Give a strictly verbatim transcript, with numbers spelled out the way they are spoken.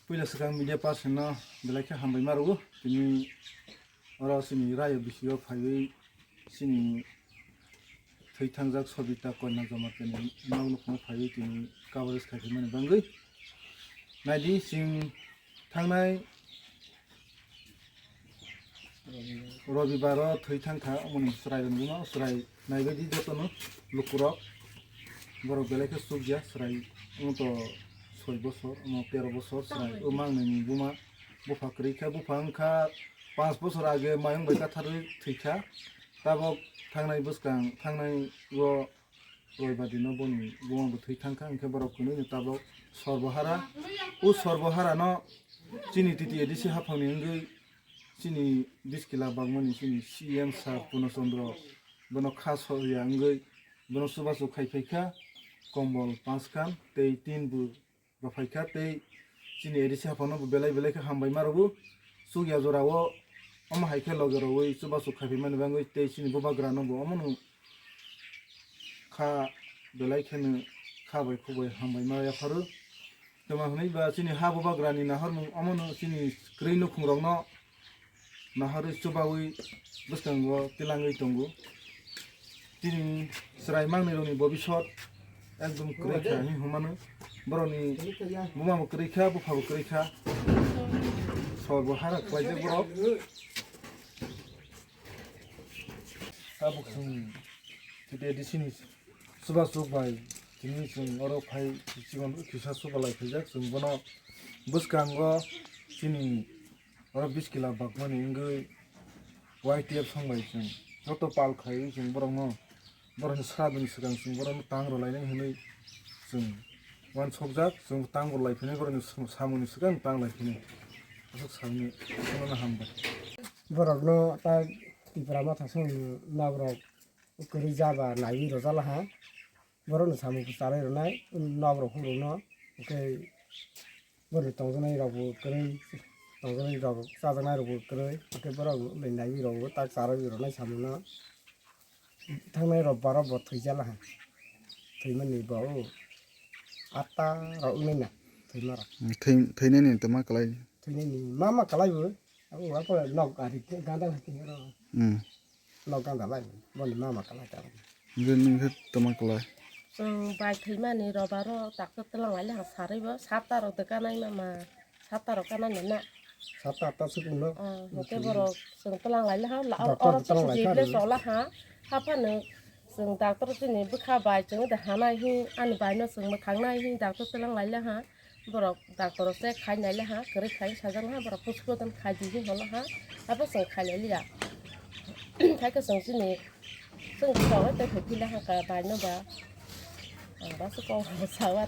Puila swkang media person no belai khe hambai ma rwo. Tini oro chini rayo bisingo phaiwi chini thwi thangjak Sobita Kanya Jamatia ni nok nukhungo phaiwi tini coverage khai phaimani bagwi. Naidi chwng thangnai Robibaro thwi thangkha, omoni chwrai rwngno chwrai naibaidi jotono lukurok. Borok belai khe chukya chwrai, wngto soi bosor, omo tero bosor chwrai. O mangnini buma bupha kwrwi kha, bupha wngkha panch bosor age mayung bai katharwi thwikha. Tabok thangnai bwskang, thangnai o Roibadi no boni buma bo thwi thangkha, hwnkhe borok kwnwi ni tabok Sorbohara. O Sorbohara no chini T T A D C haphang ni wngwi chini biskila bagmani chini C M sir Purno Chandra bono kha soya wngwi bono chubachu khai phaikha, kombol panch khan tei tin bu rw phaikha tei chini A D C haphano bo belai belai khe hambai ma rwgo. Chukya jorao omo hai khe loge rwui chubachu khai phaimani bagwi tei chini bubagrano bo omono kha belai kheno kha bai khuk bai hambai ma yapharo. Tamo hwnwi ba chini ha bubagrani nahormung omono chini kwrwi nukhungrokno nahorwi chubaui bwskango tilangwi tongo. Tini chwrai mangnwi rokni bobisot ekdom kwrwi kha hinwi hwnmano. Borokni buma bo kwrwi kha, bupha bo kwrwi kha. Sor bo hara khlaijak borok. Tabuk chwng T T A D C ni chubasuk bai tini chwng oro phai chikon kisa chubalai phaijak, chwng bono bwskango chini oro biskila bagmani wngwi Y T F song bai chwng joto pal khaiwi chwng borokno, borokni sradoni swkang chwng borokno tang rwlainai hwnwi chwng uansukjak, chwng tang rwlai phinai borokni samungni swkang tang lai phinai aswk sakni, hambai. Borokno ta Tipra Motha songni nok rok kwrwi jaba naiwi rwjalaha. Borokno samung kwcharwi rwnai, nok rok hukrokno, hwnkhe borokni tongjaknai rokbo kwrwi, tongjaknai rok chajaknai rokbo kwrwi, hwnkhe borok naiwi rokbo tak charwi rwnai samungno. Thangnai rok baro bo thwijalaha, thwimani bo o atta rok wngnai na thwima rok. Thwi-, thwinani tama kwlai. Thwinani mama kwlai bo, abo nok ari ganda hai tini rok. Hmm. Nok ganda lai, boni mama kalai ta. Nge nung khe tama kalai. Chwng bai thwimani robaro doctor twlang lai le ha sarwi bo, satta rok de kanai mama, satta rok kanai mama. Satta atta sukung no. Ah, hote borok chwng twlang lai le ha, la, doctor oro twlang lai chwng kha jeble rw. Chwla ha, haphano chwng doctor chini bwkha bai chwng de hanai hi, ani bai no chwng mwthang nai hi doctor twlang lai le ha. Borok doctor se khai nai le ha, kwrwi khai sajak ha, borok pusu pusu khai di hi holo ha, abo chwng khai lai liya. Khai khe chwng chini, chwng chwng tei khai phi le ha ka bai no ba. Ang ba se kok sawa